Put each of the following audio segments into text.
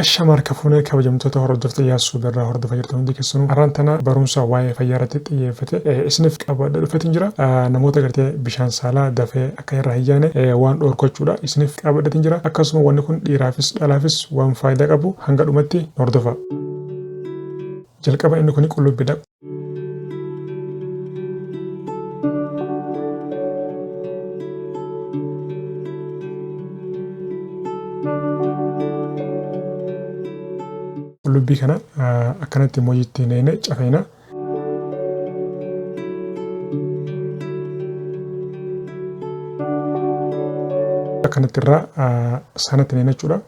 Ashama harka fuunee kabajamtoota hordoftoota Iyyaasuu Birraa hordofaa jirtan hundi keessanuu har'aan tana barumsa waa'ee fayyaa irratti xiyyeeffate isiniif qabadhee dhufeetiin jira. Namoota gartee bishaan saalaa dafee akka irraa hin yaane waan dhoorkachuudha isiniif qabadheetiin jira. Akkasuma wanni kun dhiiraafis dhalaafis waan faayidaa qabu hanga dhumatti hordofa. Jalqaba inni kun qullubbiidha. Qullubbii kana akkanatti moojitti neene cafeena. Akkanatti irraa sanatti neena jechuudha.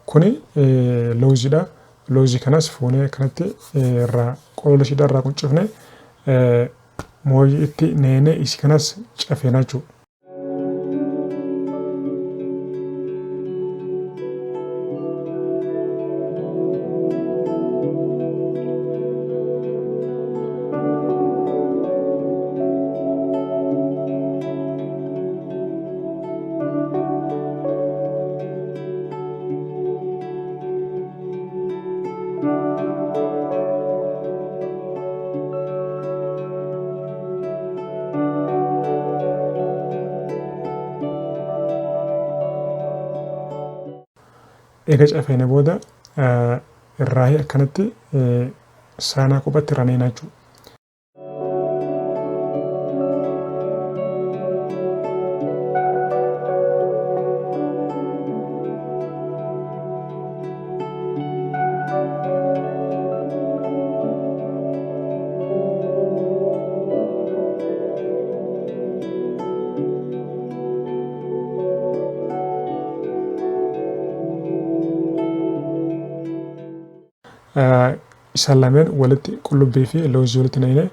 Kuni looziidha. Loozii kanas fuunee akkanatti irraa qolola ishiidha irraa quncifne mooyii itti neenee isi kanas cafeena jechuudha. Eega cafeene booda irraahii akkanatti saanaa kophatti raneena jechuudha. Isaan lameen walitti qullubbii fi loozii walitti naqne.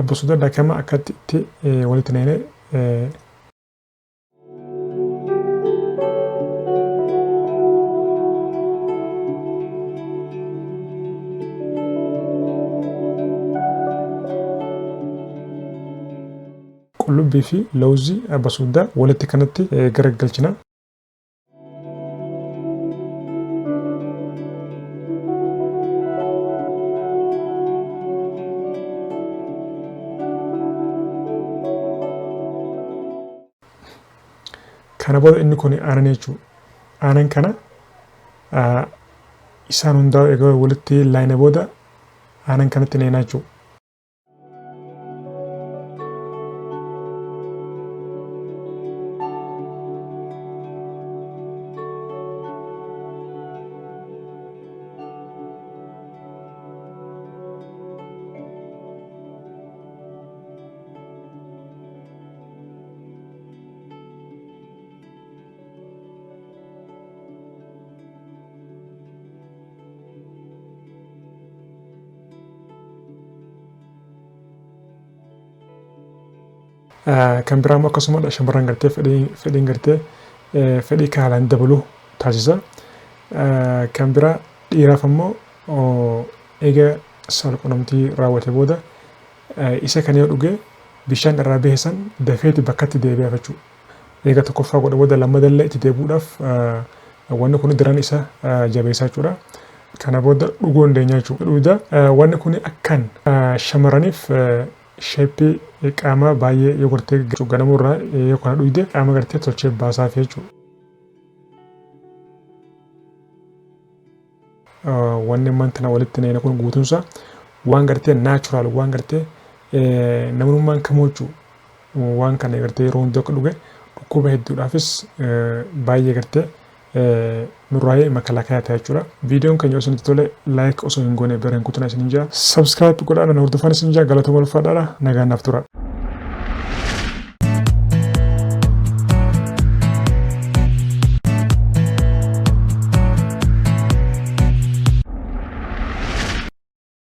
Abbasuuta daakama akkatti itti walitti naqne. Qullubbii fi lawuzii abbasuuddaa walitti kanatti garagalchina. Kana booda inni kun aanan jechuudha. Aanan kana isaan hundaa egaa walitti laayina booda aanan kanatti neenaa jechuudha. Kan biraa immoo akkasumadha shamarran gartee fedhiin gartee fedhii kaalaan dabalu taasisa. Kan biraa dhiiraaf ammoo eega saalqunnamtii raawwate booda isa kana yoo dhuge bishaan irraa bahe san dafeeti bakkatti deebi'aaf jechuudha. Eega tokkoffaa godhe booda lammadallee itti deebi'uudhaaf wanni kun daran isa jabeessaa jechuudha. Kana booda dhuguu dandeenya jechuudha. Dhugda wanni kun akkan shamarraniif sheeppii qaamaa baay'ee yoo gartee ganamuu irraa yoo kana dhugde qaama gartee tolchee baasaaf jechuudha. Wanni ammaan tana walitti neena kun guutuunsaa waan gartee natural waan gartee namnummaan kamuu jechuudha. Waan kana gartee yeroo hunda akka dhuge dhukkuba hedduudhaafis baay'ee gartee Nurraayee makalaakaa ta'a jechuudha. Viidiyoon keenya osoo nutti tole like osoo hin goone bira hin kutina isin jira. Subscribe godhaa, nan hordofan isin jira. Galatooma, ulfaadhaadha. Nagaan naaf tura.